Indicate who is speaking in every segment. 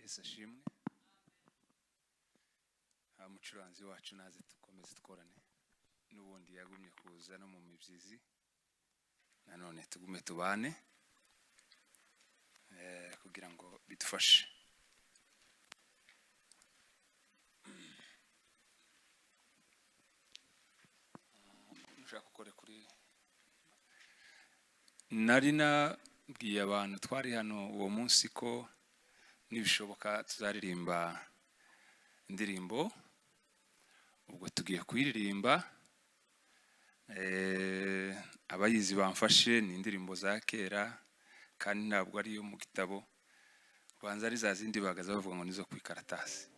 Speaker 1: Yesu ashimwe. Umucuranzi wacu naze dukomeze tworane, n'ubundi yagumye kuza no mu mibyizi, nanone tugume tubane kugira ngo bidufashe. Ushaka ukore kuri nari nabwiye abantu twari hano uwo munsi ko nibishoboka tuzaririmba indirimbo, ubwo tugiye kuyiririmba. Abayizi bamfashe, ni indirimbo za kera kandi ntabwo ari iyo mu gitabo, banza ari za zindi bagaza bavuga ngo nizo ku ikaratasi.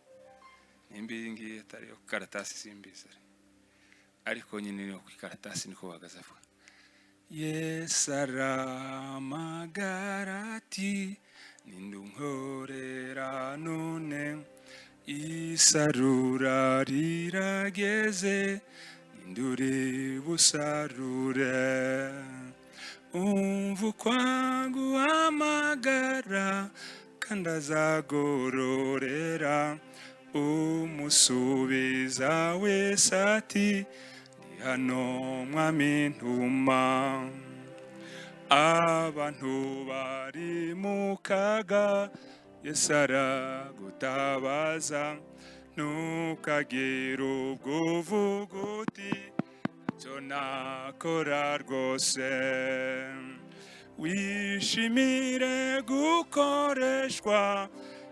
Speaker 1: Nimba iyi ngiyi atari iyo ku ikaratasi simbizi, ariko nyine niyo ku ikaratasi niko bagaza bavuga. Yesu aramagara ati nindunkorera none, isarura rirageze, ninduri busarure. Umva ukwaguhamagara kandi azagororera, umusubiza wese ati ndi hano mwami ntuma. Abantu bari mu kaga, Yesu aragutabaza, ntukagire ubwo uvuga uti ntacyo nakora rwose. Wishimire gukoreshwa,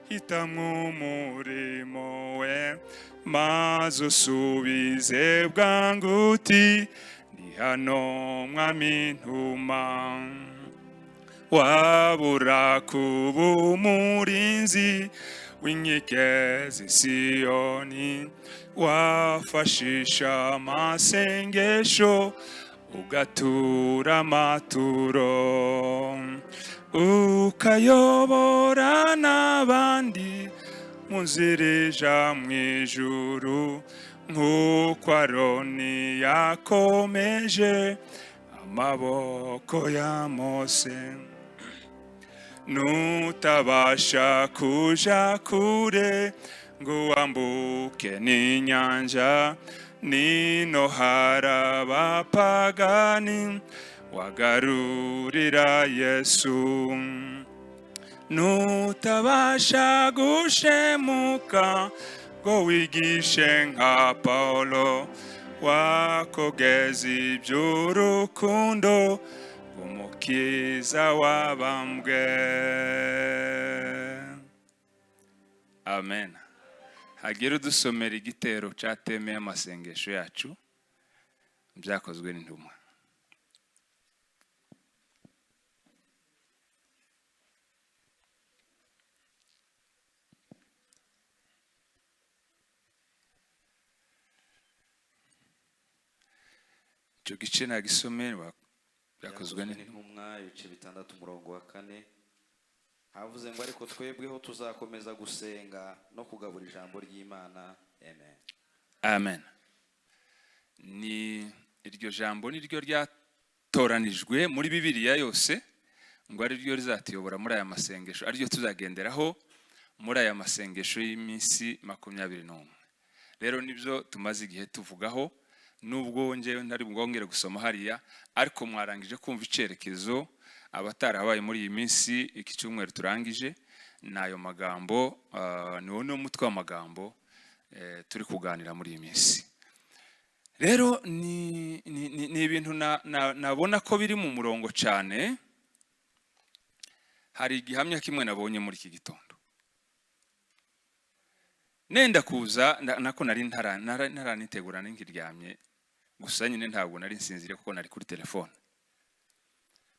Speaker 1: hitamwo umurimo we, maze usubize bwangu uti ndi hano mwami ntuma. Wabura kuba umurinzi w'inkike z'i Siyoni, wafashisha amasengesho ugatura amaturo, ukayobora n'abandi mu nzira ija mu ijuru, nk'uko Aroni yakomeje amaboko ya Mose. Nutabasha kuja kure ngo wambuke n'inyanja, nino hari abapagani wagarurira Yesu. Nutabasha gushemuka ngo wigishe nka Paulo, wakogeza iby'urukundo umukiza wabambwe. Amen. Hagire udusomera igitero cyatemeye amasengesho yacu, byakozwe n'intumwa. Icyo gice nagisome, byakozwe
Speaker 2: n'intumwa ibice 6 umurongo wa 4, havuze ngo ariko twebweho tuzakomeza gusenga no kugabura ijambo ry'Imana. Amen.
Speaker 1: Amen. Ni iryo jambo niryo ryatoranijwe muri Bibiliya yose ngo ari ryo rizatuyobora muri aya masengesho, ari ryo tuzagenderaho muri aya masengesho y'iminsi 21. Rero nibyo tumaze igihe tuvugaho, nubwo ngewe ntari bwongere gusoma hariya, ariko mwarangije kumva icerekezo. Abatarabaye muri iyi minsi iki cyumweru turangije nayo magambo, niwo no mutwe w'amagambo turi kuganira muri iyi minsi. Rero ni ibintu nabona ko biri mu murongo cyane. Hari igihamya kimwe nabonye muri iki gitondo nenda kuza, nako nari ntaranitegura nkiryamye gusa nyine ntabwo nari nsinziriye kuko nari kuri telefone.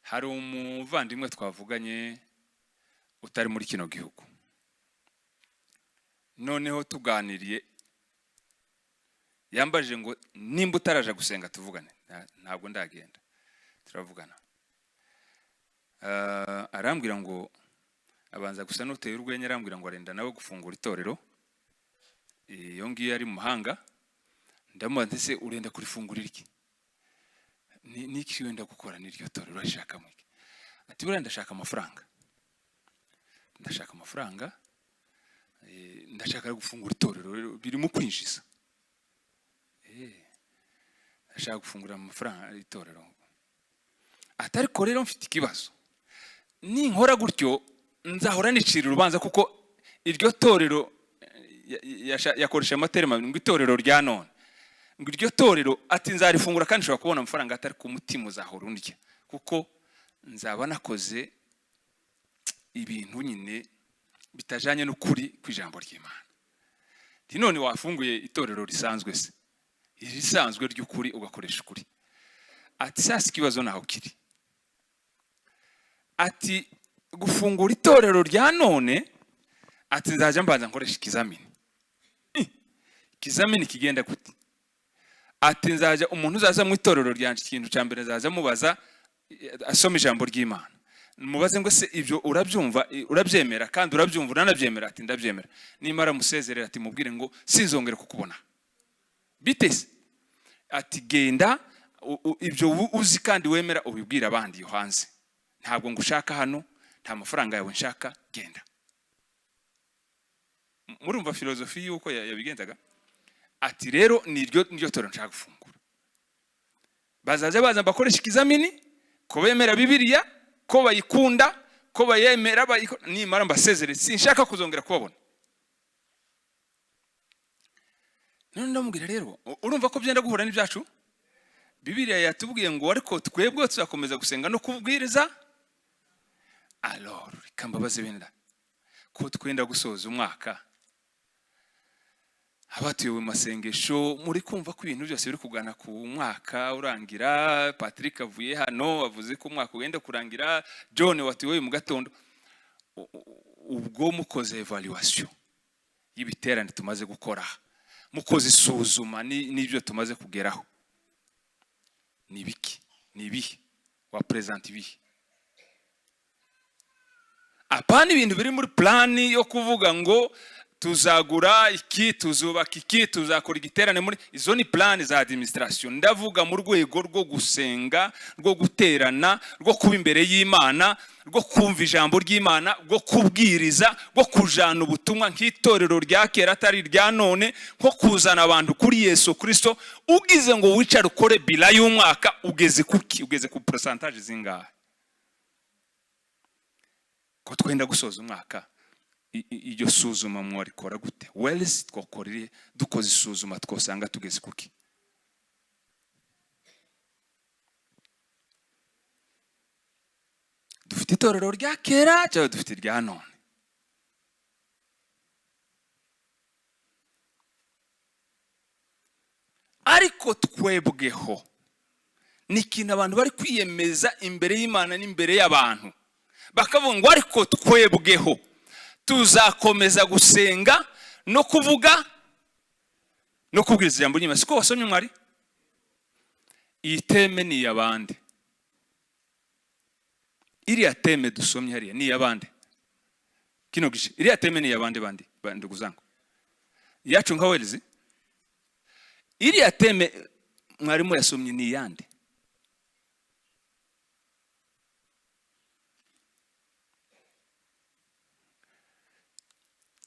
Speaker 1: Hari umuvandimwe twavuganye utari muri kino gihugu, noneho tuganiriye yambaje ngo nimba utaraje gusenga tuvugane. Ntabwo ndagenda, turavugana. Arambwira ngo abanza gusa n'uteye urwenya, arambwira ngo arenda nawe gufungura itorero iyo ngiyo ari mu mahanga. Ndamubaza ese urenda kurifungurira iki? Niki wenda gukora n'iryo torero urashaka mwiki? Ati buriya ndashaka amafaranga, ndashaka amafaranga Ndashaka gufungura itorero rero birimo kwinjiza. Ndashaka gufungura amafaranga itorero. Ati ariko rero mfite ikibazo, ninkora gutyo nzahora nicira urubanza, kuko iryo torero yakoresha ama termes abiri, ngo itorero rya none, ngo iryo torero, ati nzarifungura kandi nshobora kubona amafaranga, atari ku mutima uzahora undya, kuko nzaba nakoze ibintu nyine bitajanye n'ukuri kw'ijambo ry'Imana. Nti none wafunguye itorero risanzwe se, irisanzwe ry'ukuri, ugakoresha ukuri? Ati sasa ikibazo naho kiri. Ati gufungura itorero rya none, ati nzajya mbanza nkoresha ikizamini. Ikizamini kigenda gute? Ati nzajya, umuntu uzaza mu itorero ryanje, ikintu cya mbere nzaza mubaza, asoma ijambo ry'Imana, mubaze ngo se ibyo urabyumva, urabyemera kandi urabyumva uranabyemera? Ati ndabyemera. Nimara musezerera, ati mubwire ngo sinzongere kukubona. Bitese? Ati genda ibyo uzi kandi wemera ubibwire abandi yo hanze, ntabwo ngushaka hano, nta mafaranga yawe nshaka, genda. Murumva filozofi y'uko yabigenzaga. Ati rero niryo torero nshaka gufungura, bazaza baza bakoresha ikizamini ko bemera Bibiliya, ko bayikunda, ko bayemera, nimara mbasezere, sinshaka kuzongera kubabona. None ndamubwira rero, urumva ko byenda guhura n'ibyacu. Bibiliya yatubwiye ngo ariko twebwe tuzakomeza gusenga no kubwiriza. Alors reka mbabaze benda, ko twenda gusoza umwaka, abatuye mu masengesho, muri kumva ko ibintu byose biri kugana ku mwaka urangira. Patrick avuye hano avuze ko umwaka wenda kurangira, John watuye mu gatondo. Ubwo mukoze evaluation y'ibiterane tumaze gukora, mukoze isuzuma n'ibyo tumaze kugeraho, ni biki, ni ibihe wa present, ibihe? Apana ibintu biri muri plan yo kuvuga ngo tuzagura iki, tuzubaka iki, tuzakora igiterane, muri izo ni plan za administration. Ndavuga mu rwego rwo gusenga, rwo guterana, rwo kuba imbere y'Imana, rwo kumva ijambo ry'Imana, rwo kubwiriza, rwo kujana ubutumwa nk'itorero rya kera atari irya none, nko kuzana abantu kuri Yesu Kristo. Ugize ngo wicare ukore bilan y'umwaka, ugeze kuki? Ugeze ku pourcentage zingahe, ko twenda gusoza umwaka? Iryo suzuma mwarikora gute? Wells twakoreye, dukoze isuzuma twosanga tugeze kuki? Dufite itorero rya kera cyangwa dufite irya none? Ariko twebweho ni ikintu abantu bari kwiyemeza imbere y'Imana n'imbere y'abantu, bakavuga ngo ariko twebweho tuzakomeza gusenga no kuvuga no kubwiriza ijambo ry'Imana. Siko wasomye mwari? Iyi thème ni iy'abande? Iriya thème dusomye hariya ni iy'abande? Kino gice, iriya thème ni iy'abande bandi, ndugu zangu? Yacu nka Wells, iriya thème mwarimu yasomye ni iyande?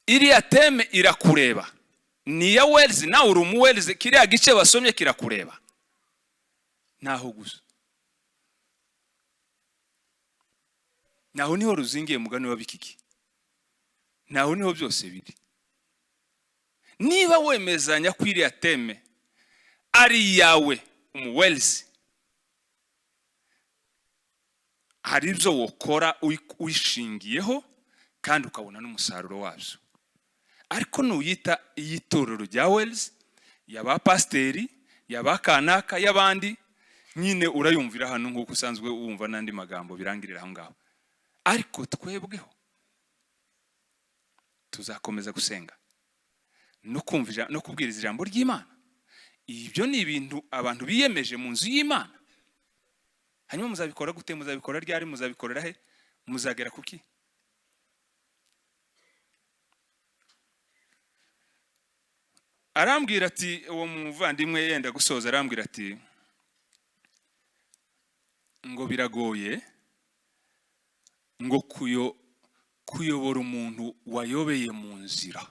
Speaker 1: Iriya thème irakureba, ni iya Wells, nawe uri umu Wells, kiriya gice basomye kirakureba. Naho gusa naho niho ruzingiye mugani wa bikiki, naho niho byose biri. Niba wemezanya ko iriya thème ari iyawe umu Wells, hari ibyo wokora uyishingiyeho kandi ukabona n'umusaruro wabyo. Ariko nuyita iy'itorero rya Wells, yaba pasiteri, yaba kanaka, y'abandi nyine, urayumvira hano nk'uko usanzwe wumva n'andi magambo, birangirira aho ngaho. Ariko twebweho tuzakomeza gusenga no kumva no kubwiriza ijambo ry'Imana. Ibyo ni ibintu abantu biyemeje mu nzu y'Imana. Hanyuma muzabikora gute? Muzabikora ryari? Muzabikorera he? Muzagera kuki? Arambwira ati, uwo muvandimwe yenda gusoza arambwira ati ngo biragoye ngo Kuyobora umuntu wayobeye mu nzira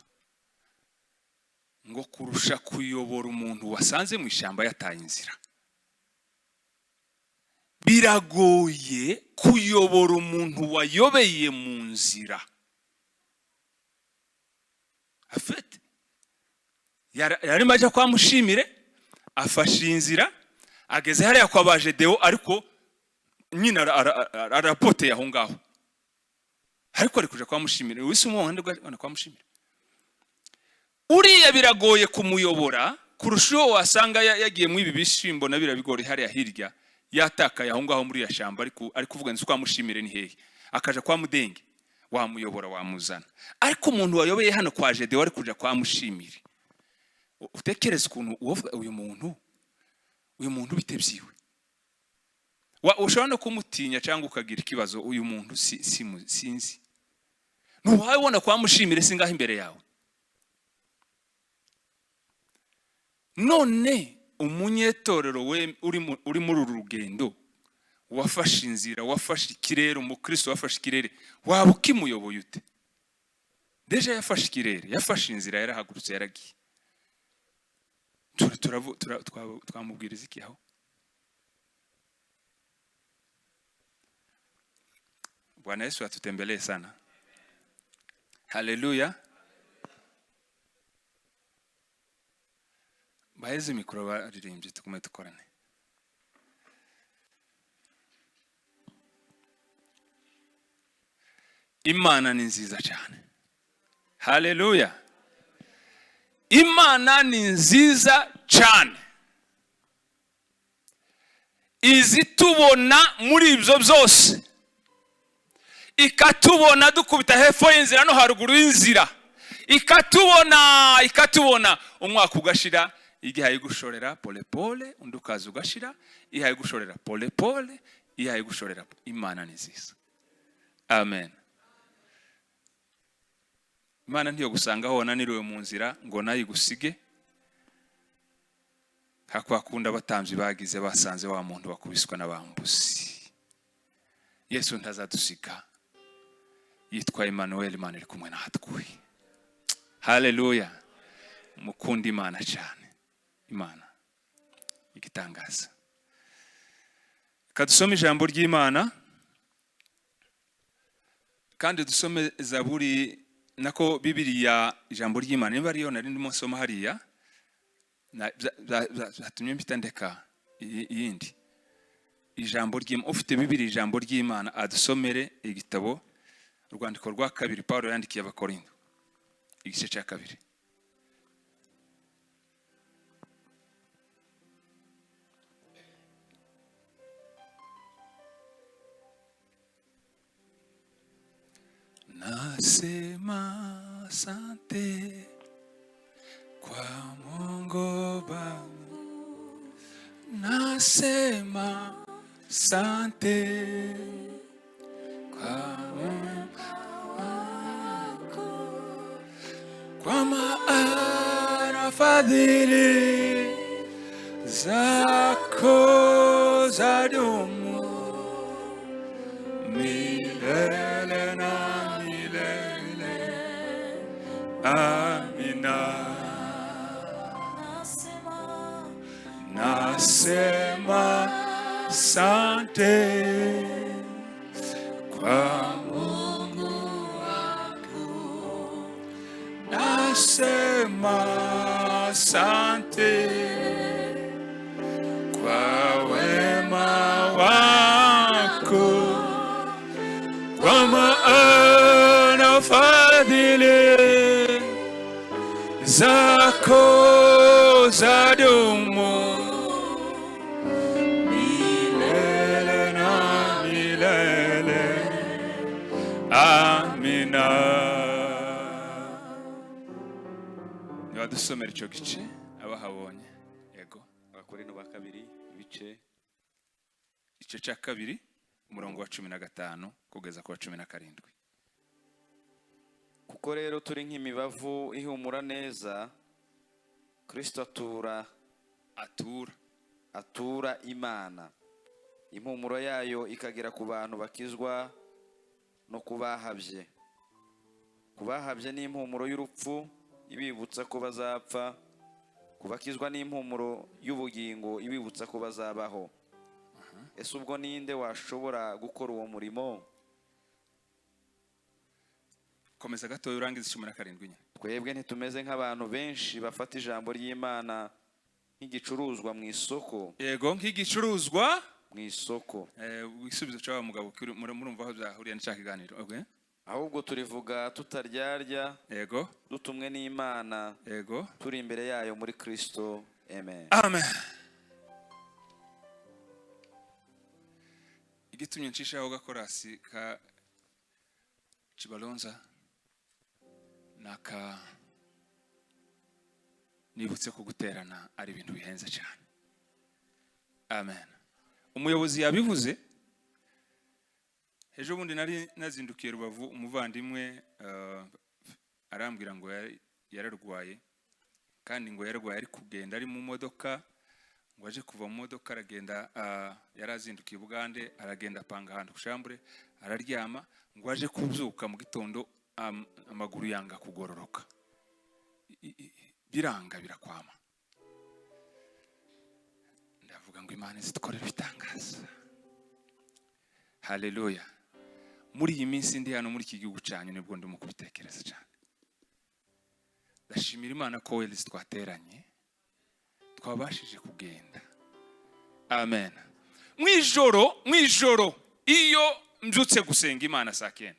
Speaker 1: ngo kurusha kuyobora umuntu wasanze mu ishyamba yataye inzira. Biragoye kuyobora umuntu wayobeye mu nzira. Afite yarimo ajya kwa Mushimire, afashe inzira, ageze hariya kwa bajedewo, ariko nyine arapoteye aho ngaho, ariko ari kuja kwa Mushimire. Wese umuhanda ugana kwa Mushimire uriya, biragoye kumuyobora kurusha uwo wasanga yagiye muri ibi bishyimbo na biriya bigori hariya hirya, yatakaye aho ngaho muri iriya shyamba, ariko ari kuvuga ngo kwa Mushimire ni hehe, akaja kwa Mudenge, wamuyobora, wamuzana. Ariko umuntu wayobeye hano kwa Jedewo ari kuja kwa Mushimire, utekereze ukuntu uwovuga uyu muntu bite byiwe. Ushobora no kumutinya cyangwa ukagira ikibazo: uyu muntu sinzi. Ntuwabona kwa Mushimire singaho imbere yawe. None umunyetorero we uri muri uru rugendo, wafashe inzira, wafashe ikirere, umukristo wafashe ikirere, waba ukimuyoboye ute? Déjà yafashe ikirere, yafashe inzira, yarahagurutse, yaragiye. Twamubwiriza iki aho? Bwana Yesu atutembelee sana. Haleluya. Baheze mikoro baririmbye, tugume dukorane. Imana ni nziza cyane. Haleluya. Imana ni nziza cyane, izitubona muri ibyo byose, ikatubona dukubita hepfo y'inzira no haruguru y'inzira, ikatubona, ikatubona umwaka ugashira, igihaye gushorera pole pole, undi ukaza ugashira, ihaye gushorera pole pole, ihaye gushorera. Imana ni nziza. Amen. Imana ntiyo gusanga aho wananiriwe mu nzira ngo nayo igusige, nka kwa kundi abatambyi bagize basanze wa muntu bakubiswa n'abambuzi. Yesu ntazadusiga, yitwa Emmanuel, Imana iri kumwe natwe. Haleluya. Mukunda Imana cyane, Imana igitangaza. Reka dusome ijambo ry'Imana, kandi dusome Zaburi, nako Bibiliya, ijambo ry'Imana. Niba ariyo nari ndimo nsoma hariya, byatumye mpita ndeka iyindi. Ijambo ry'Imana, ufite Bibiliya, ijambo ry'Imana, adusomere igitabo, urwandiko rwa kabiri Paulo yandikiye Abakorinto, igice cya 2. Nasema asante kwa Mungu Baba, nasema asante kwa Mungu wako, kwa maana fadhili zako zadumu milele na milele. Amina. Nasema asante kwa Mungu wangu, nasema asante kwa wema wako, kwa maana fadhili zako zadumu milele na milele. Amina. Niwadusomera icyo gice abahabonye. Yego.
Speaker 2: Abakorinto ba kabiri, ibice
Speaker 1: Igice cya 2, umurongo wa 15 kugeza ku wa 17.
Speaker 2: Kuko rero turi nk'imibavu ihumura neza, Kristo atura
Speaker 1: atura
Speaker 2: atura Imana, impumuro yayo ikagera ku bantu bakizwa no kubahabye. Ku bahabye n'impumuro y'urupfu ibibutsa ko bazapfa, ku bakizwa n'impumuro y'ubugingo ibibutsa ko bazabaho. Ese ubwo ninde washobora gukora uwo murimo?
Speaker 1: Komeza gatoya urangize 17 nyine.
Speaker 2: Twebwe ntitumeze nk'abantu benshi bafata ijambo ry'Imana nk'igicuruzwa mu isoko.
Speaker 1: Yego, nk'igicuruzwa
Speaker 2: Mu isoko.
Speaker 1: Igisubizo cy'wa mugabo murumva aho byahuriye n'icya kiganiro, okay?
Speaker 2: Ahubwo turivuga tutaryarya, dutumwe n'Imana, turi imbere yayo muri Kristo. Amen.
Speaker 1: Amen. Igitumye ncishaho gakorasi ka Chibalonza naka nibutse ko guterana ari ibintu bihenze cyane. Amen. Umuyobozi yabivuze. Ejo bundi nari nazindukiye Rubavu, umuvandimwe arambwira ngo yararwaye, kandi ngo yararwaye ari kugenda ari mu modoka, ngo aje kuva mu modoka aragenda, yarazindukiye Bugande, aragenda apanga ahantu ku shambure araryama, ngo aje kubyuka mu gitondo amaguru yanga kugororoka, biranga birakwama. Ndavuga ngo Imana izidukorera ibitangaza. Haleluya. Muri iyi minsi ndi hano muri iki gihugu cyanyu nibwo ndimo kubitekereza cyane. Ndashimira Imana ko wese twateranye twabashije kugenda. Amen. Mwijoro iyo mbyutse gusenga Imana saa 9,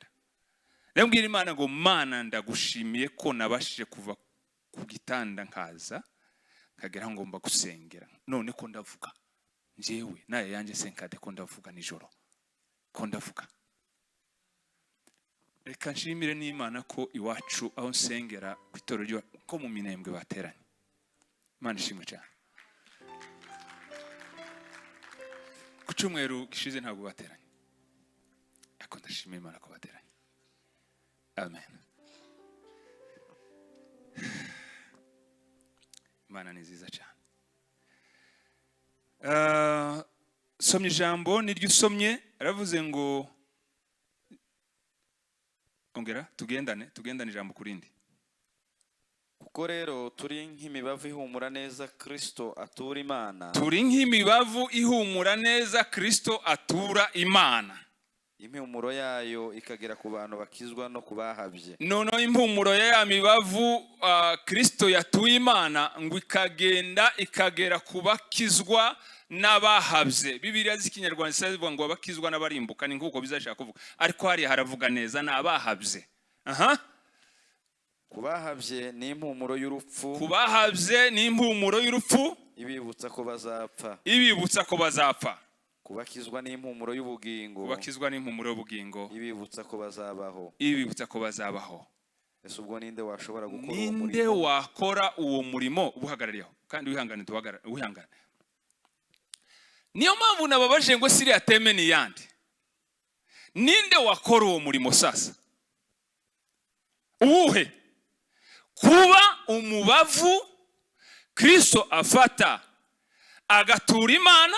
Speaker 1: ndabwira Imana ngo Mana ndagushimiye ko nabashije kuva ku gitanda nkaza nkagera aho ngomba gusengera, none ko ndavuga njyewe naye yanjye senkade ko ndavuga nijoro ko ndavuga. Reka nshimire n'Imana ko iwacu aho nsengera ku itorero ko mu Minembwe bateranye. Imana ishimwe cyane. Ku cyumweru gishize ntabwo bateranye, ariko ndashimira Imana ko bateranye. Amen. Imana ni nziza cyane. Somye ijambo niryo usomye, aravuze ngo ongera tugendane ijambo kurindi.
Speaker 2: Kuko rero turi nk'imibavu ihumura neza Kristo atura Imana.
Speaker 1: Turi nk'imibavu ihumura neza Kristo atura Imana.
Speaker 2: Impumuro yayo ikagera ku bantu bakizwa no kubahabye.
Speaker 1: Noneho impumuro ya mibavu Kristo yatuye Imana ngo ikagenda ikagera ku bakizwa n'abahabye. Bibiliya z'ikinyarwanda zivuga ngo abakizwa n'abarimbuka, ni nkuko bizashaka kuvuga, ariko hariya haravuga neza n'abahabye. Aha.
Speaker 2: Kubahabye ni impumuro y'urupfu.
Speaker 1: Kubahabye ni impumuro y'urupfu
Speaker 2: ibibutsa ko bazapfa.
Speaker 1: Ibibutsa ko bazapfa.
Speaker 2: Kubakizwa n'impumuro y'ubugingo.
Speaker 1: Kubakizwa n'impumuro y'ubugingo.
Speaker 2: Ibibutsa ko bazabaho.
Speaker 1: Ibibutsa ko bazabaho.
Speaker 2: Ese ubwo ninde washobora gukora uwo murimo?
Speaker 1: Ninde wakora uwo murimo ubuhagarariyeho? Kandi wihangane, wihangane. Niyo mpamvu nababaje ngo siriya teme ni yande. Ninde wakora uwo murimo sasa? Uwuhe? Kuba umubavu Kristo afata agatura Imana,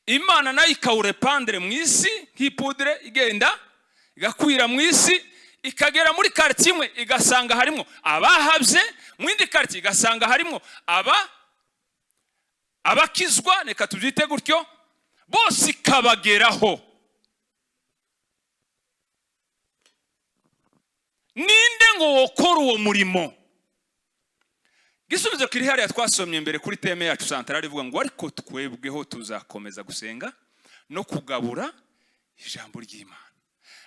Speaker 1: Imana nayo ikawurepandre mu isi nk'ipudre igenda igakwira mu isi, ikagera muri quartier imwe igasanga harimo abahabye, mu yindi quartier igasanga harimo abakizwa, reka tubyite gutyo, bose ikabageraho. Ninde ngo wokora uwo murimo? Gisubizo kiri hariya twasomye mbere kuri teme yacu centrale ivuga ngo ariko twebweho tuzakomeza gusenga no kugabura ijambo ry'Imana.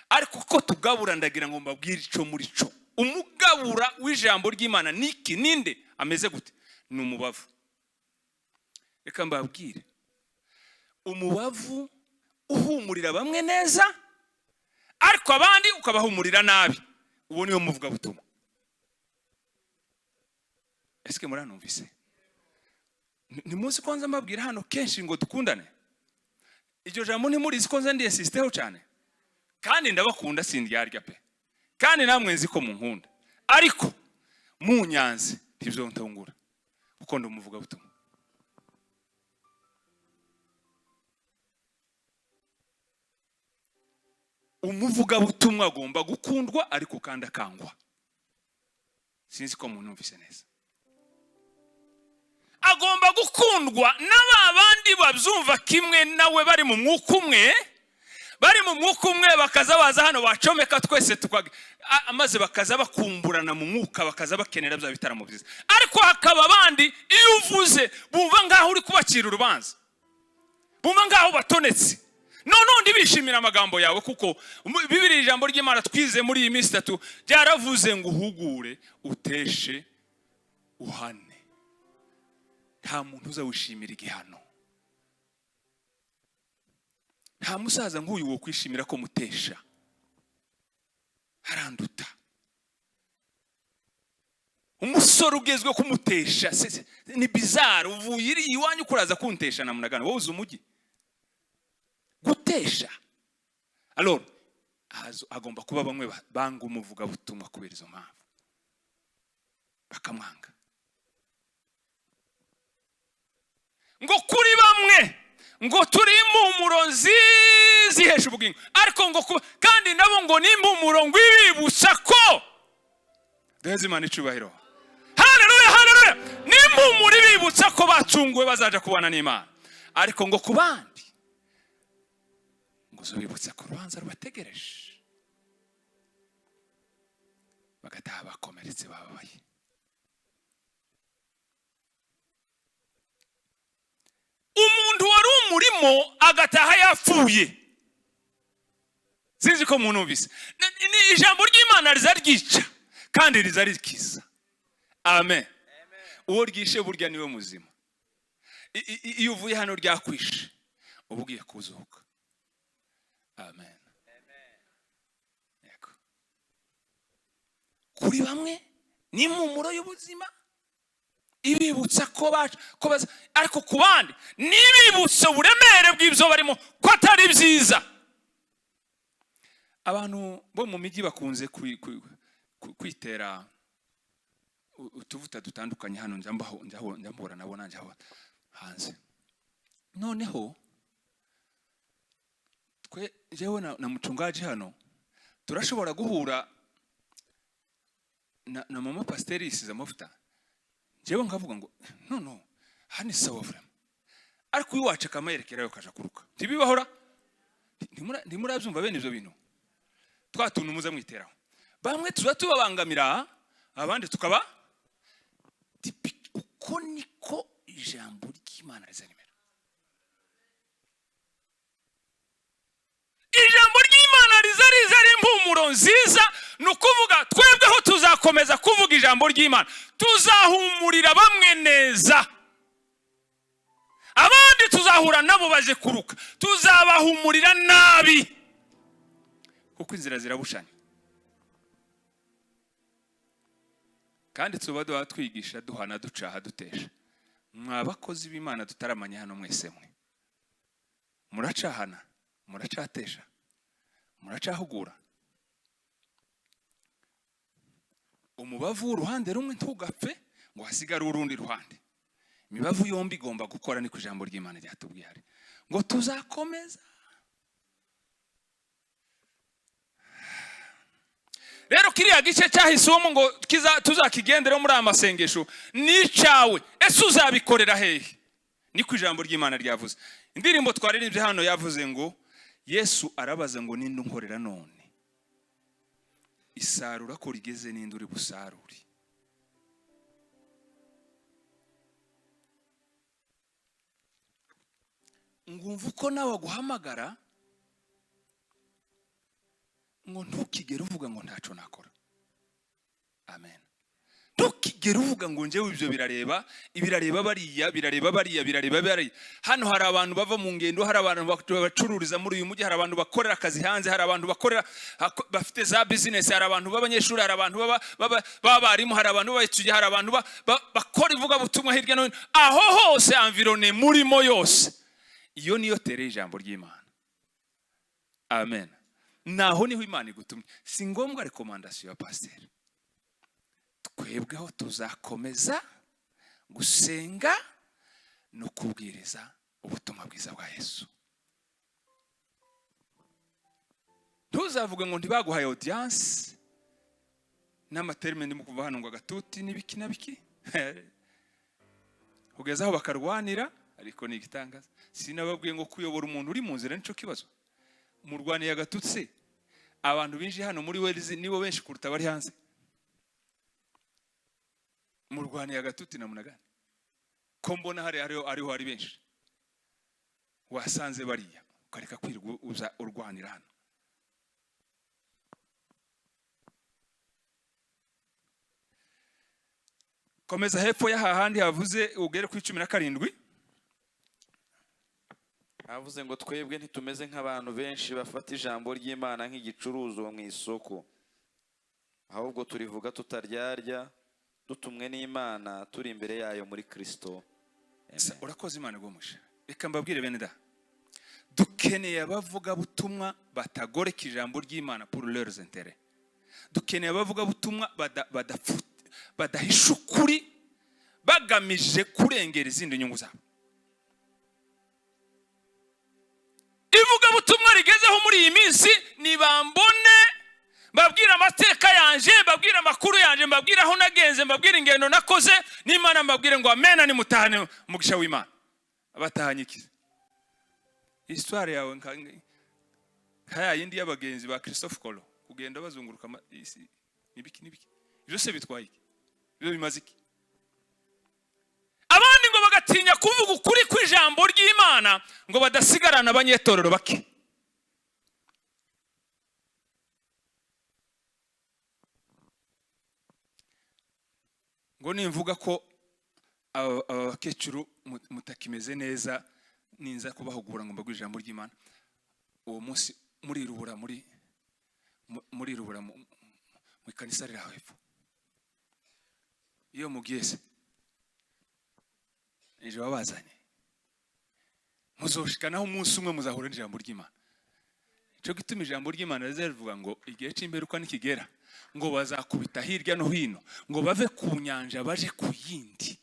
Speaker 1: Ariko ko tugabura ndagira ngo mbabwire ico muri co. Umugabura w'ijambo ry'Imana niki? Ninde? Ameze gute? Ni umubavu. Reka mbabwire, umubavu uhumurira bamwe neza ariko abandi ukabahumurira nabi, uwo niwe muvuga butumwa. Eske muranumvise? Ni muzi ko nza mbabwira hano kenshi ngo dukundane? Iryo jambo ntimurizi ko nza ndiyesisteho cyane, kandi ndabakunda sindyarya pe, kandi namwe nzi ko munkunda, ariko munyanze ntibyontungura kuko ndi umuvugabutumwa. Umuvugabutumwa agomba gukundwa ariko kandi akangwa. Sinzi ko munumvise neza. Agomba gukundwa n'aba bandi babyumva kimwe nawe, bari mu mwuka umwe, bari mu mwuka umwe, bakaza baza hano bacomeka twese maze bakaza bakumburana mu mwuka, bakaza bakenera bya bitaramo byiza. Ariko hakaba abandi iyo uvuze bumva nk'aho uri kubacira urubanza, bumva nk'aho batonetse. Noneho bishimira amagambo yawe, kuko Bibiri, ijambo ry'Imana twize muri iyi minsi 3, ryaravuze ngo uhugure, uteshe, uhane. Nta muntu uza wishimira igihano. Nta musaza nk'uyu wo kwishimira ko mutesha, aranduta. Umusore ugezwe kumutesha ni bizarre. Uvuye iri iwanyu kuraza kuntesha na munagana, wowe uzi umujyi gutesha. Alors hagomba kuba bamwe banga umuvugabutumwa kubera izo mpamvu, bakamwanga. Ngo kuri bamwe ngo turi impumuro nziza ihesha ubugingo, ariko ngo kuba kandi nabo ngo ni impumuro ngo ibibutsa ko duheze Imana icubahiro. Haleluya, haleluya! Ni impumuro ibibutsa ko bacunguwe, bazaja kubana n'Imana. Ariko ngo ku bandi ngo zubibutsa ko urubanza rubategereje, bagataha bakomeretse, bababaye. Umuntu wari umurimo agataha yapfuye. Sinzi ko munumvise. Ni ijambo ry'Imana riza ryica kandi riza rikiza. Amen. Uwo ryishe burya niwe muzima. Iyo uvuye hano ryakwishe, uba ugiye kuzuka. Amen. Yego. Kuri bamwe ni impumuro y'ubuzima ibibutsa ko bacu ko baza, ariko ku bandi nibibutsa uburemere bw'ibyo barimo ko atari byiza. Abantu bo mu mijyi bakunze kwitera utuvuta dutandukanye. Hano njya mbaho, njya mpura nabo nanjye aho hanze. Noneho twe, jewe na mucungaji hano, turashobora guhura na mama pasiteri yisize amavuta, jewe nkavuga ngo no no, hano sawa vraiment, ariko uyu wacu akamuyerekerayo kaja kuruka. Ntibibahora? Ntimurabyumva bene ibyo bintu? Twa tuntu muza mwiteraho, bamwe tuba tubabangamira, abandi tukaba typique. Uko niko ijambo ry'Imana riza rimera. Ijambo ry'Imana riza riza ari impumuro nziza. Ni ukuvuga twebweho tuzakomeza kuvuga ijambo ry'Imana, tuzahumurira bamwe neza, abandi tuzahura nabo baje kuruka, tuzabahumurira nabi, kuko inzira zirabushanya. Kandi tuba duha twigisha, duhana, ducaha, dutesha. Mwa bakozi b'Imana tutaramanye hano mwese, mwe muracahana, muracatesha, muracahugura. Umubavu w'uruhande rumwe ntugapfe ngo hasigare urundi ruhande. Imibavu yombi igomba gukora, niko ijambo ry'Imana ryatubwiye hari. Ngo tuzakomeza. Rero kiriya gice cyahisemo ngo tuzakigendereho muri aya masengesho ni icyawe. Ese uzabikorera hehe? Niko ijambo ry'Imana ryavuze. Indirimbo twaririmbye hano yavuze ngo Yesu arabaza ngo ninde unkorera none? Isarura ko rigeze, ninde uri busarure? Ngumva uko nawe aguhamagara ngo ntukigere uvuga ngo ntaco nakora. Amen. Ntukigere uvuga ngo njyewe ibyo birareba, ibirareba bariya, birareba bariya, birareba bariya. Hano hari abantu bava mu ngendo, hari abantu bacururiza muri uyu mujyi, hari abantu bakorera akazi hanze, hari abantu bakorera bafite za business, hari abantu b'abanyeshuri, hari abantu b'abarimu, hari abantu b'abayituye, hari abantu bakora ivugabutumwa hirya no hino. Aho hose environnement murimo yose, iyo niyo tere ijambo ry'Imana. Amen. Naho niho Imana igutumye. Si ngombwa recommandation ya pasteur. Twebweho tuzakomeza gusenga no kubwiriza ubutumwa bwiza bwa Yesu. Ntuzavuge ngo ntibaguhaye audience, N'ama termes ndimo kuva hano ngo agatuti n'ibiki na biki, kugeza aho bakarwanira. Ariko ni igitangaza, sinababwiye ngo kuyobora umuntu uri mu nzira nico kibazo. Murwaniye agatutsi. Abantu binjiye hano muri Wales nibo benshi kuruta abari hanze. Murwaniye agatuti na munagani, ko mbona hari hariho ariho hari benshi? Wasanze bariya ukareka kwirirwa uza urwanira hano. Komeza hepfo y'ahandi havuze, ugere ku 17.
Speaker 2: Avuze ngo: "Twebwe ntitumeze nk'abantu benshi bafata ijambo ry'Imana nk'igicuruzwa mu isoko, ahubwo turivuga tutaryarya, dutumwe n'Imana, turi imbere yayo muri Kristo." Amen.
Speaker 1: Urakoze, Imana iguhe. Reka mbabwire bene da, dukeneye abavugabutumwa batagoreka ijambo ry'Imana pour leurs intérêts. Dukeneye abavugabutumwa badahisha ukuri bagamije kurengera izindi nyungu zabo. Ivugabutumwa rigezeho muri iyi minsi nibambone, mbabwire amateka yanje, mbabwire amakuru yanje, mbabwire aho nagenze, mbabwire ingendo nakoze n'Imana, mbabwire ngo amena, nimutahane umugisha w'Imana. Abatahanye iki? Histoire yawe nka ya yindi y'abagenzi ba Christophe Colomb, kugenda bazunguruka isi nibiki nibiki. Ibyo se bitwaye iki? Ibyo bimaze iki? Abandi ngo bagatinya kuvuga ukuri kw'ijambo ry'Imana ngo badasigarana abanyetorero bake. Ngo nimvuga ko aba bakecuru mutakimeze neza, ninza kubahugura ngo mbabwire ijambo ry'Imana, uwo munsi murirubura murirubura mu ikanisa riri aho hepfo. Iyo mugiye se ejo babazanye, muzoshikanaho umunsi umwe muzahura n'ijambo ry'Imana. Icyo gituma ijambo ry'Imana riza rivuga ngo igihe cy'imperuka nikigera, ngo bazakubita hirya no hino, ngo bave ku nyanja baje ku yindi,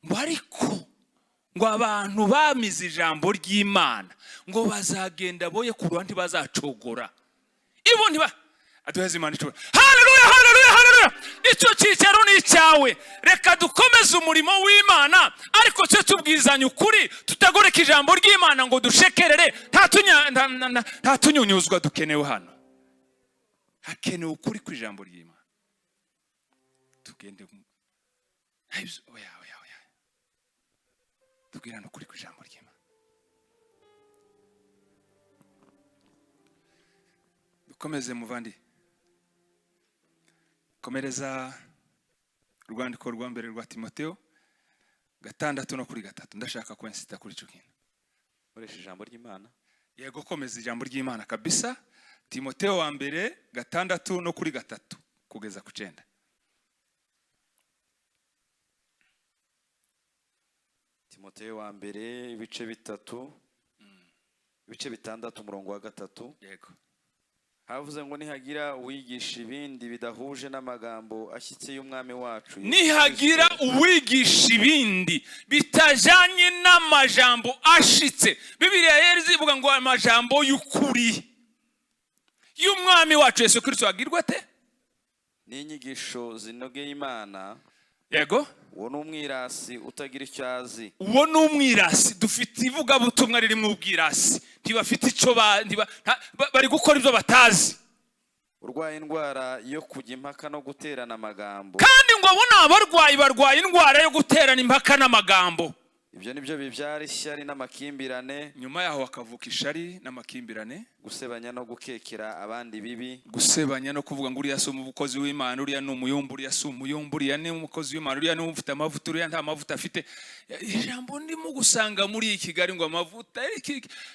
Speaker 1: ngo ariko ngo abantu bamize ijambo ry'Imana ngo bazagenda boye ku ruhande, bazacogora ibo ntiba aduheze. Imana icubahiro. Haleluya, haleluya, haleluya! Icyo cyicaro ni icyawe. Reka dukomeze umurimo w'Imana, ariko tujye tubwizanya ukuri, tutagoreka ijambo ry'Imana ngo dushekerere. Nta tunyunyuzwa dukenewe hano. Hakenewe ukuri kw'ijambo ry'Imana. Tugende oya, oya, oya, tubwirane ukuri kw'ijambo ry'Imana. Dukomeze, muvandi. Komereza urwandiko rwa mbere rwa Timoteo 6 no kuri 3. Ndashaka kwensita kuri icyo kintu.
Speaker 2: Nkoresha ijambo ry'Imana.
Speaker 1: Yego, komeza ijambo ry'Imana kabisa. Timoteo wa mbere 6 no kuri 3 kugeza ku 9.
Speaker 2: Timoteyo wa mbere, ibice 3, ibice 6, umurongo wa 3.
Speaker 1: Yego.
Speaker 2: Havuze ngo: "Nihagira uwigisha ibindi bidahuje n'amagambo ashyitse y'Umwami wacu Yesu
Speaker 1: Nihagira
Speaker 2: Kristo,
Speaker 1: uwigisha ibindi bitajyanye n'amajambo ashitse, Bibiliya yari zivuga ngo amajambo y'ukuri y'Umwami wacu Yesu Kristo, agirwa ate?
Speaker 2: N'inyigisho zinogeye Imana, uwo ni umwirasi utagira icyo azi."
Speaker 1: Uwo ni umwirasi. Dufite ivugabutumwa ririmo ubwirasi. Ntibafite icyo ba ntiba- nta- ba- bari gukora ibyo batazi.
Speaker 2: Urwaye indwara yo kujya impaka no guterana amagambo.
Speaker 1: Kandi ngo abo ni abarwayi, barwaye indwara yo guterana impaka n'amagambo.
Speaker 2: Ibyo ni byo bibyara ishyari n'amakimbirane,
Speaker 1: Nyuma yaho hakavuka ishari n'amakimbirane,
Speaker 2: gusebanya no gukekera abandi bibi,
Speaker 1: gusebanya no kuvuga ngo uriya si umukozi w'Imana, uriya ni umuyumbu, uriya si umuyumbu, uriya ni umukozi w'Imana, uriya ni ufite amavuta, uriya nta mavuta afite. Ijambo ndimo gusanga muri iyi Kigali ngo amavuta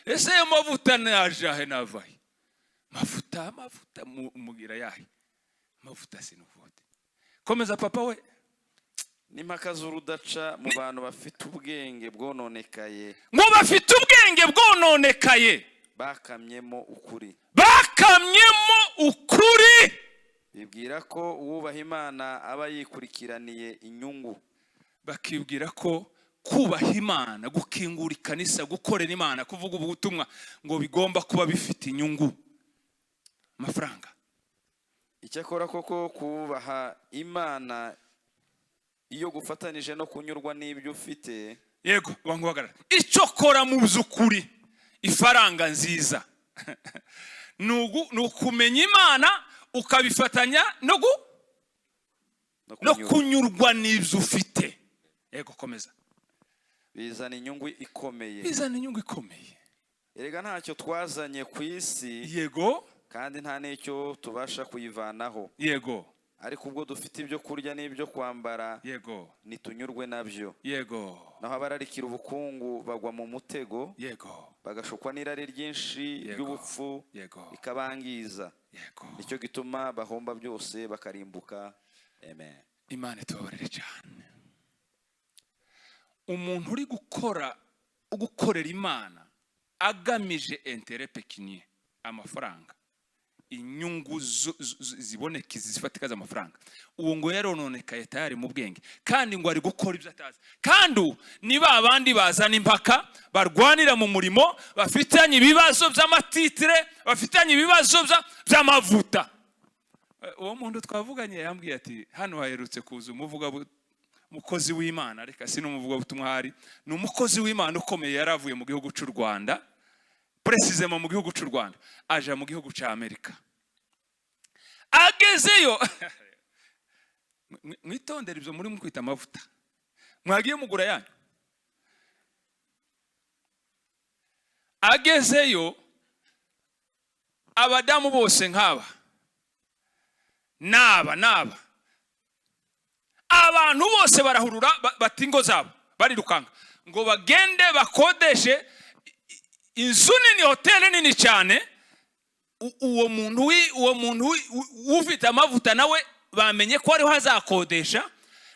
Speaker 1: ese ayo mavuta najahe, navahe? Mavuta, amavuta mugira yahe mavuta? Sinuvote. Komeza, papa we.
Speaker 2: N'impaka z'urudaca mu bantu bafite ubwenge bwononekaye,
Speaker 1: Ngo bafite ubwenge bwononekaye,
Speaker 2: bakamyemo ukuri.
Speaker 1: Bakamyemo ukuri.
Speaker 2: Bibwira ko uwubaha Imana aba yikurikiraniye inyungu.
Speaker 1: Bakibwira ko kubaha Imana, gukingura ikanisa, gukorera Imana, kuvuga ubutumwa, ngo bigomba kuba bifite inyungu, amafaranga.
Speaker 2: Icyakora koko kubaha Imana iyo gufatanije no kunyurwa n'ibyo ufite.
Speaker 1: Yego, banguhagarara. Icyo kora mu by'ukuri, ifaranga nziza ni ukumenya Imana, ukabifatanya
Speaker 2: no
Speaker 1: no
Speaker 2: kunyurwa.
Speaker 1: Kunyurwa n'ibyo ufite. Yego, komeza.
Speaker 2: Bizana inyungu ikomeye.
Speaker 1: Bizana inyungu ikomeye.
Speaker 2: Erega ntacyo twazanye ku isi, kandi nta n'icyo tubasha kuyivanaho. Ariko ubwo dufite ibyo kurya n'ibyo kwambara, nitunyurwe nabyo. Naho abararikira ubukungu bagwa mu mutego, bagashukwa n'irari ryinshi ry'ubupfu, rikabangiza. Nicyo gituma bahomba byose, bakarimbuka. Amen.
Speaker 1: Imana itubabarire cyane. Umuntu uri gukora, gukorera Imana agamije intérêt pécunier, amafaranga, inyungu ziboneka, izi zifatika z'amafaranga, uwo ngo yarononekaye tayari mu bwenge, kandi ngo ari gukora ibyo atazi. Kandi ubu ni ba bandi bazana impaka, barwanira mu murimo, bafitanye ibibazo by'ama titres, bafitanye ibibazo by'amavuta. Uwo muntu twavuganye yambwiye ati: "Hano haherutse kuza umukozi w'Imana." Reka, si n'umuvugabutumwa ahari, ni umukozi w'Imana ukomeye. Yari avuye mu gihugu cy'u Rwanda, précisément mu gihugu cy'u Rwanda, aja mu gihugu cya Amerika. Agezeyo, mwitondere ibyo muri kwita amavuta mwagiye mugura yanyu. Agezeyo, abadamu bose nk'aba n'aba n'aba, abantu bose barahurura, bata ingo zabo, barirukanka ngo bagende bakodeshe inzu nini, hoteli nini cyane. Uwo muntu ufite amavuta nawe bamenye ko ariho azakodesha.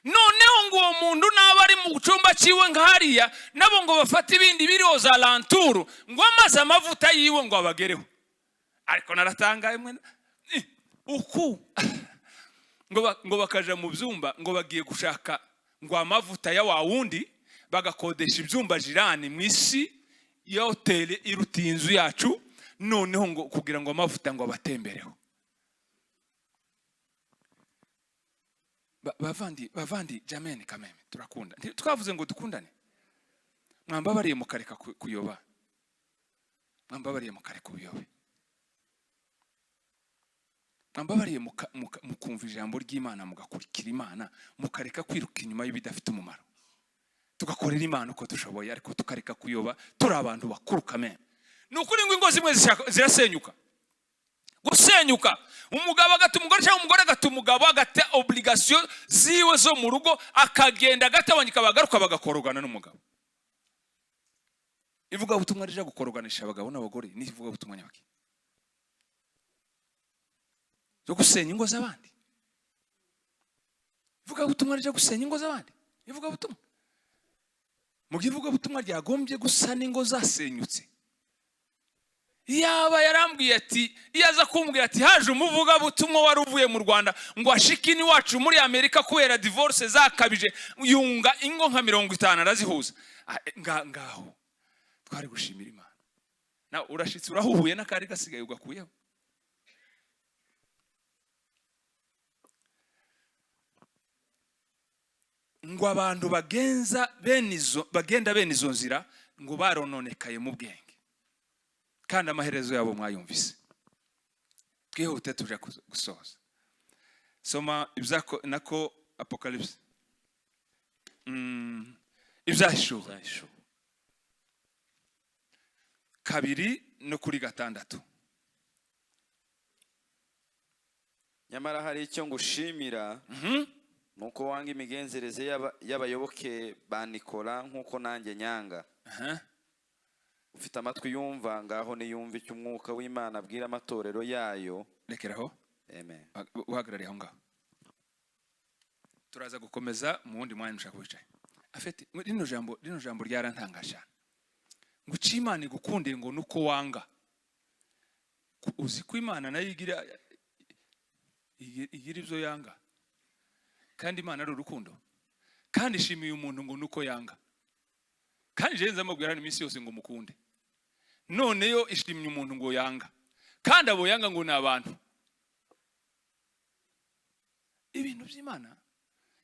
Speaker 1: Noneho ngo uwo muntu naba ari mu cyumba cyiwe nka hariya, nabo ngo bafate ibindi biriho za lanturu, ngo amaze amavuta yiwe ngo abagereho. Ariko naratangaye mwe. Uku ngo bakaja mu byumba, ngo bagiye gushaka ngo amavuta ya wa wundi, bagakodesha ibyumba jirani mu isi ya hoteli iruta iyi nzu yacu. Noneho ngo kugira ngo amavuta ngo abatembereho. Bavandi, bavandi, jameni, kameme turakunda. Twavuze ngo dukundane. Mwambabariye mukareka kuyoba, mwambabariye mukareka ubuyobe, mwambabariye mukumva ijambo ry'Imana, mugakurikira Imana, mukareka kwiruka inyuma y'ibidafite umumaro, tugakorera Imana uko dushoboye, ariko tukareka kuyoba. Turi abantu bakuru kameme. Ni ukuri ngo ingo zimwe zirasenyuka, gusenyuka, umugabo agata umugore cyangwa umugore agata umugabo, agata obligation ziwe zo mu rugo, akagenda agatabanyika, bagaruka bagakorogana n'umugabo. Ivugabutumwa rija gukoroganisha abagabo n'abagore ni ivugabutumwa nyabaki zo gusenya ingo z'abandi? Ivugabutumwa rija gusenya ingo z'abandi, ivugabutumwa mu ivugabutumwa ryagombye gusa n'ingo zasenyutse. Yaba yarambwiye ati, iyo aza kumbwira ati haje umuvugabutumwa wari uvuye mu Rwanda ngo ashike iwacu muri Amerika kubera divorce zakabije, yunga ingo nka 50 arazihuza. Ngaho twari gushimira Imana. Na urashitse, urahuhuye n'akari gasigaye ugakuyeho. Ngo abantu bagenza bene izo, bagenda bene izo nzira, ngo barononekaye mu bwenge, kandi amaherezo yabo mwayumvise. Twihute tuja gusoza. Soma ibyako nako Apocalypse, Ibyahishuwe 2 no kuri 6.
Speaker 2: Nyamara hari icyo ngushimira, nuko wanga imigenzereze y'abayoboke ba Nikola, nk'uko nanjye nyanga. Ufite amatwi yumva, ngaho niyumve icyo Umwuka w'Imana abwira amatorero yayo.
Speaker 1: Rekeraho.
Speaker 2: Amen.
Speaker 1: Uhagarariye aho ngaho, turaza gukomeza mu wundi mwanya ushaka wicaye. Afite rino jambo ryarantangaje cyane, ngo icyo Imana igukundiye ngo nuko wanga. Uzi ko Imana nayo igira ibyo yanga, kandi Imana ari urukundo, kandi ishimiye umuntu ngo nuko yanga. Kandi jewe nzamubwira hano iminsi yose ngo mukunde. None yo ishimye umuntu ngo yanga, kandi abo yanga ngo ni abantu. Ibintu by'Imana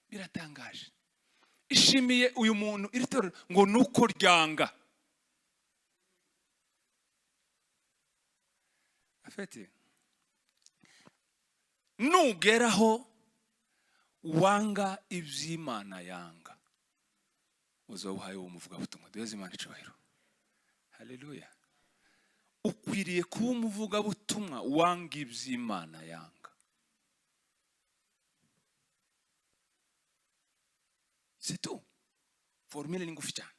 Speaker 1: biratangaje. Ishimiye uyu muntu, iri torero, ngo nuko ryanga afete. Nugeraho wanga iby'Imana yanga, uzaba uhaye uwo muvugabutumwa. Duheze Imana icubahiro. Haleluya. Ukwiriye kuba umuvugabutumwa wanga iby'Imana yanga. C'est tout. Formule ni ngufi cyane.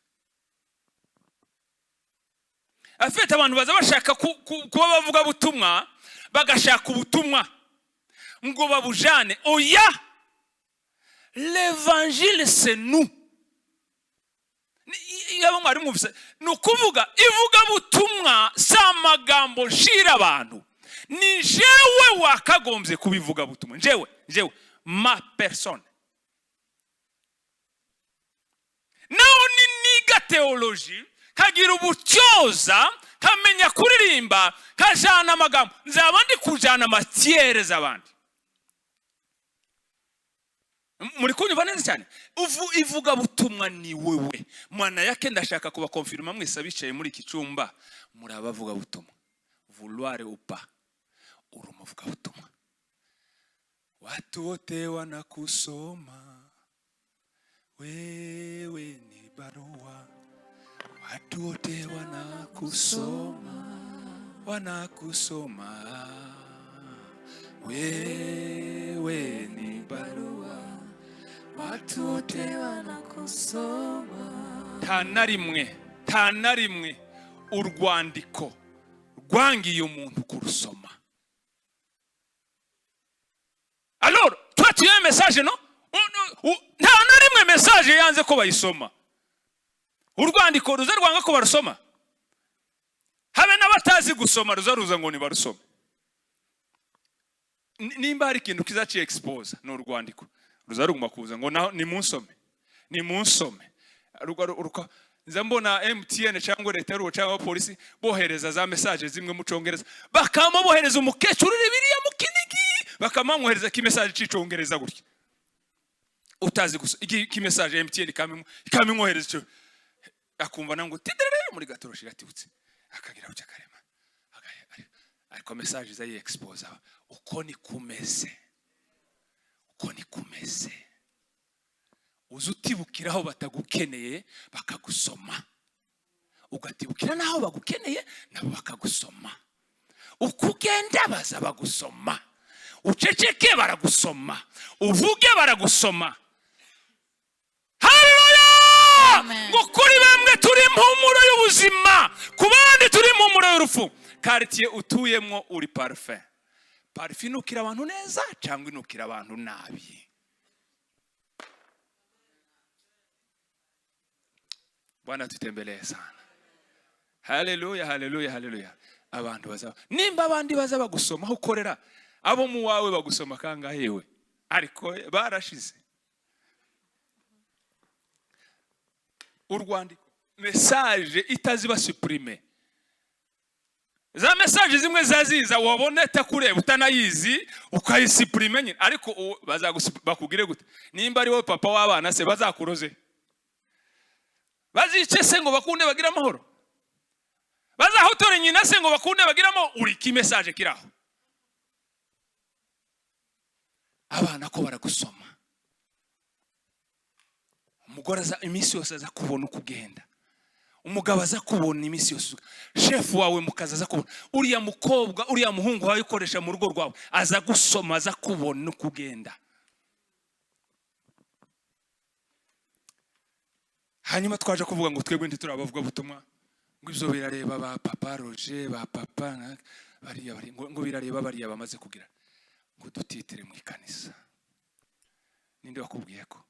Speaker 1: Afite abantu baza bashaka kuba abavugabutumwa, bagashaka ubutumwa ngo babujane. Oya, l'évangile c'est nous. Iyo mwari mwumvise, ni ukuvuga ivugabutumwa si amagambo nshira abantu, ni jewe wakagombye kubivuga butumwa, jewe ma personne. Naho ni niga theology, kagira ubutyoza, kamenya kuririmba, kajana amagambo, nzaba ndi kujana matiere z'abandi. Muri kunyumva neza cyane? Ivuga butumwa ni wewe mwana yake. Ndashaka kubakonfirma mwese abicaye muri iki cyumba, muri abavuga butumwa, vouloir ou pas, uri umuvuga butumwa. Watu wote wanakusoma, wewe ni barua. Watu wote wanakusoma, wanakusoma, wewe ni barua.
Speaker 3: Watu wote wanakusoma.
Speaker 1: Nta na rimwe, nta na rimwe urwandiko rwangiye umuntu kurusoma. Alors toi tu as un message, non? Nta na rimwe message yanze ko bayisoma. Urwandiko ruza rwanga ko barusoma? Habe n'abatazi gusoma ruza ruza ngo nibarusome. Nimba hari ikintu kizaci expose ni urwandiko, ruza ruguma kuza ngo naho nimunsome, nimunsome. Nza mbona MTN cyangwa leta y'urugo cyangwa abapolisi bohereza za message zimwe mu Congereza, bakama bohereza umukecuru uri biriya mu Kinigi, bakamamwohereza ki message c'icongereza gutya, utazi gusa iki message ya MTN, ikamimwohereza icyo akumva nango tiderere muri gatoroshi gatibutse, akagira gutya akarema. Ariko message iza yi-expose uko ni kumeze, uko ni kumeze. Uza utibukira aho batagukeneye bakagusoma, ugatibukira n'aho bagukeneye nabo bakagusoma. Uko ugenda baza bagusoma, uceceke baragusoma, uvuge baragusoma. Haleluya!
Speaker 3: Amen.
Speaker 1: Ngo kuri bamwe turi impumuro y'ubuzima, ku bandi turi impumuro y'urupfu. Quartier utuyemo uri parfum. Parfum inukira abantu neza cyangwa inukira abantu nabi? Bwana tutembelee sana. Haleluya, haleluya, haleluya. Abantu bazaba, nimba abandi baza bagusoma aho ukorera, abo mu wawe bagusoma kangahe we? Ariko barashize. Urwandiko, message itaziba supprime. Za message zimwe zaziza wabona itakureba utanayizi ukayisupprime nyine, ariko bakugire gute? Nimba ari wowe papa w'abana se bazakuroze, bazice se ngo bakunde bagire amahoro, bazahotore nyina se ngo bakunde bagire amahoro. Uri ki message kiraho? Abana ko baragusoma, umugore aza iminsi yose aza kubona uko ugenda, umugabo aza kubona iminsi yose, shefu wawe mu kazi aza kubona, uriya mukobwa uriya muhungu wawe ukoresha mu rugo rwawe aza gusoma, aza kubona uko ugenda. Hanyuma twaje kuvuga ngo twebwe ntituri abavugabutumwa, ngo ibyo birareba ba papa Roger, ba papa bariya bari, ngo birareba bariya bamaze kugira ngo dutitire mu ikanisa. Ninde wakubwiye ko?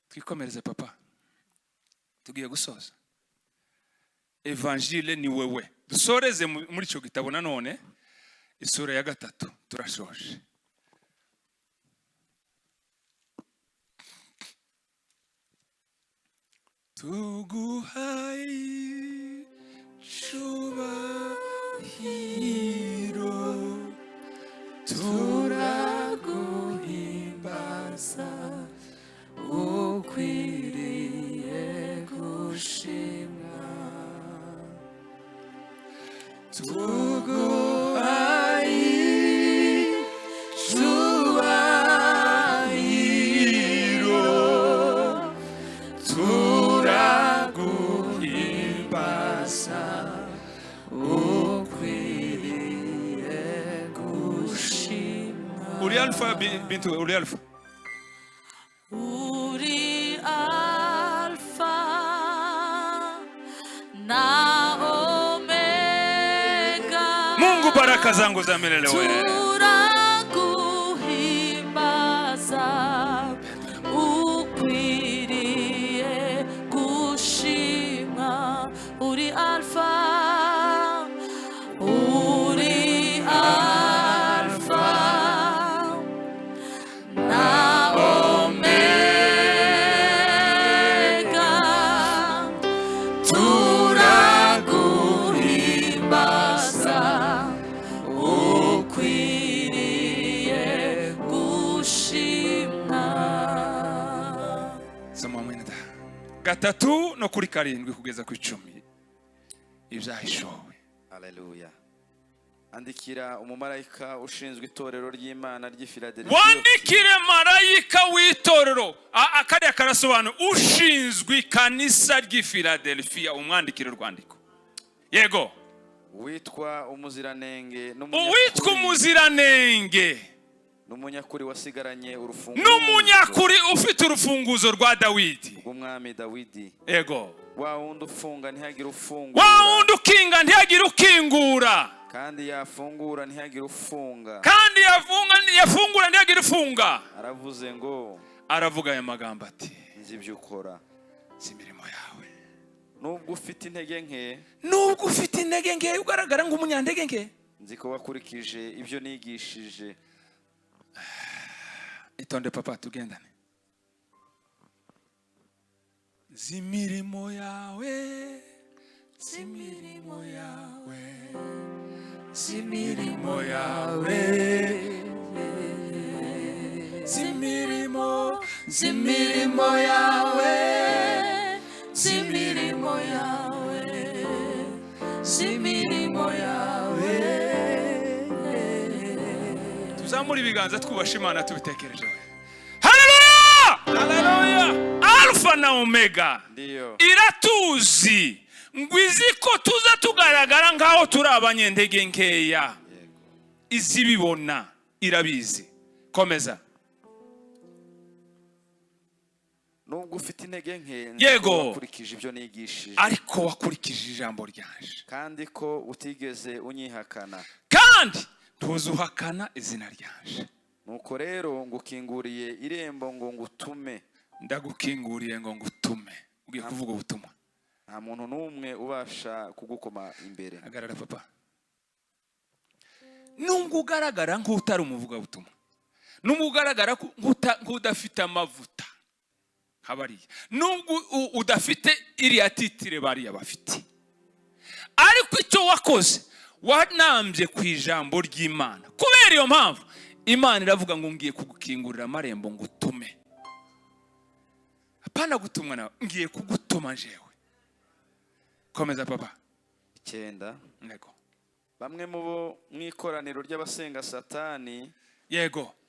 Speaker 1: Twikomereze papa, tugiye gusoza. Evangile ni wewe. Dusoreze muri icyo gitabo nanone, isura ya 3, turashoje. Tuguhaye icubahiro,
Speaker 3: Turaguhimbaza, ukwiriye gushimwa. Tuguhaye icyubahiro, turaguhimbaza, ukwiriye gushimwa.
Speaker 1: Uri Alfa, Bintu, uri Alfa.
Speaker 3: Uri Alfa na Omega.
Speaker 1: Mungu, baraka zangu za milele wewe.
Speaker 3: Turaguhimbaza, ukwiriye gushimwa. Uri Alfa, uri Alfa na Omega. Turaguhimbaza, ukwiriye gushimwa.
Speaker 1: Soma, mwene da. 3 no kuri 7 kugeza ku 10, Ibyahishuwe.
Speaker 2: Haleluya. Andikira umumarayika ushinzwe itorero ry'Imana ry'i Filadelfiya.
Speaker 1: Wandikire marayika w'itorero, akariya karasobanura ushinzwe ikanisa ry'i Filadelfiya, umwandikire urwandiko. Yego.
Speaker 2: Witwa umuziranenge
Speaker 1: Uwitwa
Speaker 2: n'umunyakuri,
Speaker 1: umuziranenge
Speaker 2: n'umunyakuri, wasigaranye urufunguzo
Speaker 1: n'umunyakuri, ufite urufunguzo rwa Dawidi
Speaker 2: rw'umwami Dawidi.
Speaker 1: Yego.
Speaker 2: Wa wundi ufunga ntihagire ufungura,
Speaker 1: Wa wundi ukinga ntihagire ukingura,
Speaker 2: kandi yafungura ntihagire ufunga,
Speaker 1: kandi yafungura ntihagire ufunga,
Speaker 2: aravuze ngo:
Speaker 1: aravuga aya magambo ati:
Speaker 2: Nzi ibyo ukora,
Speaker 1: Si imirimo yawe,
Speaker 2: nubwo ufite intege nke,
Speaker 1: nubwo ufite intege nke, ugaragara nk'umunyantege nke,
Speaker 2: nzi ko wakurikije ibyo nigishije.
Speaker 1: Itonde papa, tugendane. Z'imirimo yawe, z'imirimo yawe, z'imirimo yawe, z'imirimo, z'imirimo yawe,
Speaker 3: z'imirimo yawe, z'imirimo yawe.
Speaker 1: Tuzamure ibiganza, twubashe Imana, tubitekerejeho. Haleluya, haleluya! Alfa na Omega.
Speaker 2: Ndiyo.
Speaker 1: Iratuzi, ngo izi ko tuza tugaragara nk'aho turi abanyentege nkeya. Izibibona, irabizi. Komeza.
Speaker 2: Nubwo ufite intege nke, nzi ko wakurikije ibyo nigishije,
Speaker 1: Ariko wakurikije ijambo ryanje,
Speaker 2: kandi ko utigeze unyihakana.
Speaker 1: Kandi ntuzuhakana izina ryanje.
Speaker 2: Nuko rero ngukinguriye irembo ngo ngutume,
Speaker 1: Ndagukinguriye ngo ngutume. Ugiye kuvuga ubutumwa,
Speaker 2: nta muntu n'umwe ubasha kugukoma imbere.
Speaker 1: Hagarara papa. Nubwo ugaragara nk'utari umuvugabutumwa, nubwo ugaragara nk'udafite amavuta nka bariya, nubwo udafite iriya titre bariya bafite, ariko icyo wakoze, wanambye ku ijambo ry'Imana. Kubera iyo mpamvu, Imana iravuga ngo: "Ngiye kugukingurira amarembo ngo utume." Apana gutumwa nawe, ngiye kugutuma njewe. Komeza papa.
Speaker 2: 9.
Speaker 1: Yego.
Speaker 2: Bamwe mu bo mu ikoraniro ry'abasenga Satani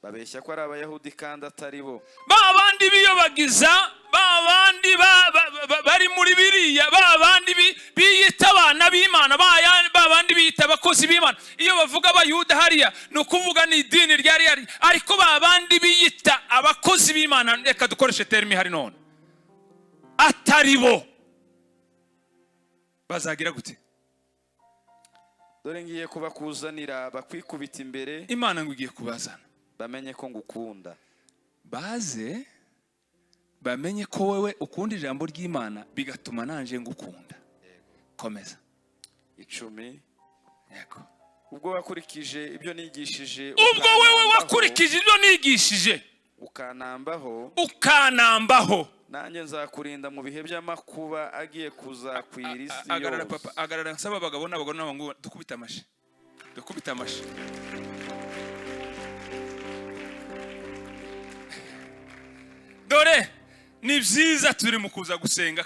Speaker 2: babeshya ko ari Abayahudi kandi atari bo.
Speaker 1: Ba bandi biyobagiza, ba bandi bari muri biriya, ba bandi biyita abana b'Imana, ba bandi biyita abakozi b'Imana. Iyo bavuga Abayuda hariya, ni ukuvuga ni idini ryari yari, ariko ba bandi biyita abakozi b'Imana, reka dukoreshe terme ihari none, atari bo, bazagira gute?
Speaker 2: Dore ngiye kubakuzanira bakwikubita imbere,
Speaker 1: Imana ngo igiye kubazana,
Speaker 2: bamenye ko ngukunda.
Speaker 1: Baze bamenye ko wowe ukunda ijambo ry'Imana, bigatuma nanje ngukunda. Komeza.
Speaker 2: 10.
Speaker 1: Yego.
Speaker 2: Ubwo wakurikije ibyo nigishije,
Speaker 1: Ubwo wewe wakurikije ibyo nigishije,
Speaker 2: ukanambaho,
Speaker 1: ukanambaho,
Speaker 2: nanjye nzakurinda mu bihe by'amakuba agiye kuzakwira isi
Speaker 1: Agarara
Speaker 2: yose.
Speaker 1: papa, agarara. Nsaba abagabo n'abagore n'abahungu, dukubite amashi, dukubite amashi. Dore ni byiza, turi mu kuza gusenga,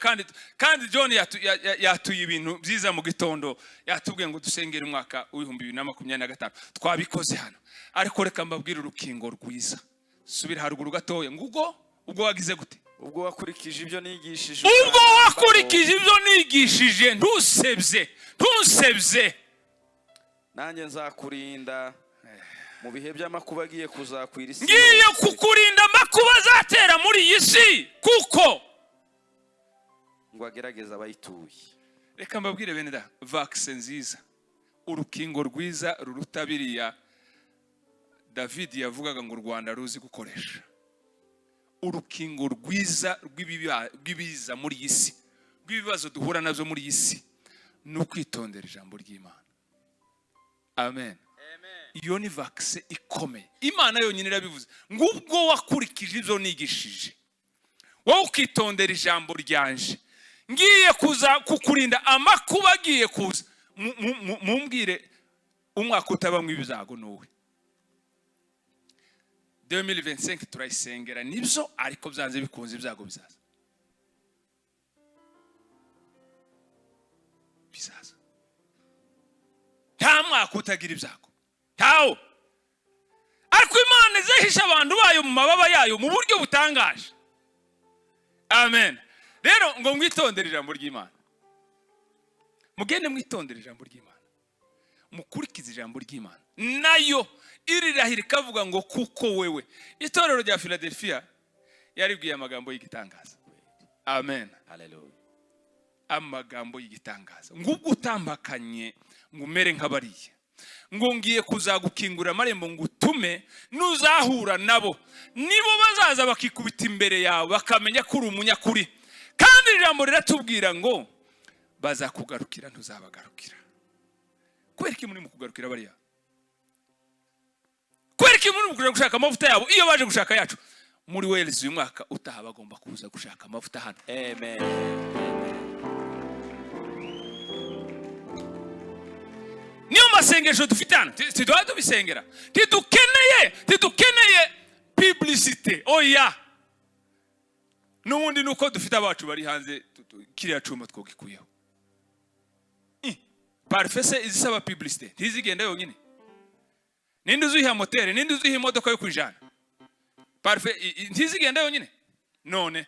Speaker 1: kandi John yatuye ibintu byiza mu gitondo. Yatubwiye ngo dusengere umwaka w'2025. Twabikoze hano, ariko reka mbabwire urukingo rwiza. Subira haruguru gatoya. Ngo ubwo wagize gute?
Speaker 2: Ubwo wakurikije ibyo nigishije,
Speaker 1: Ubwo wakurikije ibyo nigishije, ntusebye, ntusebye.
Speaker 2: Nanjye nzakurinda mu bihe by'amakuba agiye kuzakwira isi
Speaker 1: Ngiye
Speaker 2: yose.
Speaker 1: kukurinda amakuba azatera muri iyi si, kuko
Speaker 2: Ngo agerageze abayituye.
Speaker 1: Reka mbabwire, bene da, vaccin nziza, urukingo rwiza ruruta biriya David yavugaga ngo u Rwanda ruzi gukoresha, urukingo rwiza rw'ibiza muri iyi si, rw'ibibazo duhura nabyo muri iyi si, ni ukwitondera ijambo ry'Imana. Amen. Iyo ni vaccin ikomeye. Imana yonyine irabivuze ngo ubwo wakurikije ibyo nigishije, wowe ukitondera ijambo ryanje, ngiye kuza kukurinda amakuba agiye kuza. Mumbwire umwaka utabamo ibyago nuwe? 2025 turayisengera nibyo, ariko byanze bikunze ibyago bizaza, bizaza. Nta mwaka utagira ibyago, ntawo. Ariko Imana izahisha abantu bayo mu mababa yayo mu buryo butangaje. Amen. Rero ngo mwitondere ijambo ry'Imana, mugende mwitondere ijambo ry'Imana, mukurikize ijambo ry'Imana. Nayo irirahira ikavuga ngo kuko wewe. Itorero rya Philadelphia yaribwiye amagambo y'igitangaza. Amen.
Speaker 2: Haleluya.
Speaker 1: Amagambo y'igitangaza ngo ubwo utambakanye ngo umere nk'abariya, ngo ngiye kuzagukingurira amarembo, ngo utume nuzahura nabo, nibo bazaza bakikubita imbere yawe, bakamenya ko uri umunyakuri. Kandi iri jambo riratubwira ngo bazakugarukira, ntuzabagarukira. Kubera iki muri mu kugarukira bariya? Kubera iki muri mu kuja gushaka amavuta yabo iyo baje gushaka yacu? Muri Wales uyu mwaka utaha bagomba kuza gushaka amavuta hano.
Speaker 2: Amen.
Speaker 1: Niyo masengesho dufite hano. Tiduha tubisengera. Ntidukeneye publicité, oya. N'ubundi nuko dufite abacu bari hanze, kiriya cuma twogikuyeho. Parufe se izisaba publicité ntizigenda yonyine? Ninde uziha moteri? Ninde uziha imodoka yo kwijana? Parufe ntizigenda yonyine? None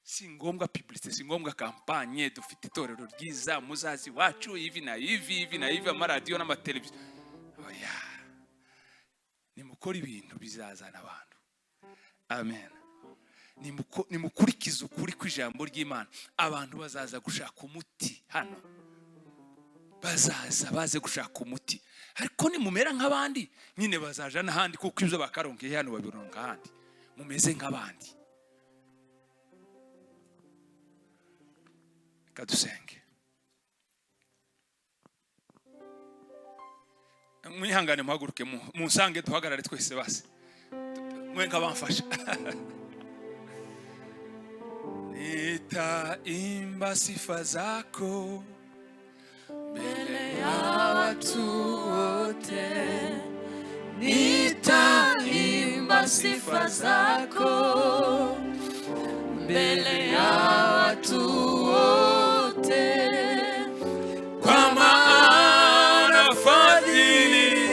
Speaker 1: si ngombwa publicité, si ngombwa campagne. Dufite itorero ryiza, muzazi wacu ivi na ivi, ivi na ivi, amaradiyo n'amateleviziyo. Oya, nimukora ibintu bizazana abantu. Amen. Nimukurikize ukuri kw'ijambo ry'Imana, abantu bazaza gushaka umuti hano, bazaza baze gushaka umuti. Ariko nimumera nk'abandi nyine, bazaja n'ahandi, kuko ibyo bakaronkeye hano babironka ahandi. Mumeze nk'abandi. Reka dusenge. Mwihangane, muhaguruke, munsange duhagarare twese. Basi mwe nk'abamfasha. Nitaimba sifa zako
Speaker 3: Mbele ya watu wote nitaimba sifa zako, mbele ya watu.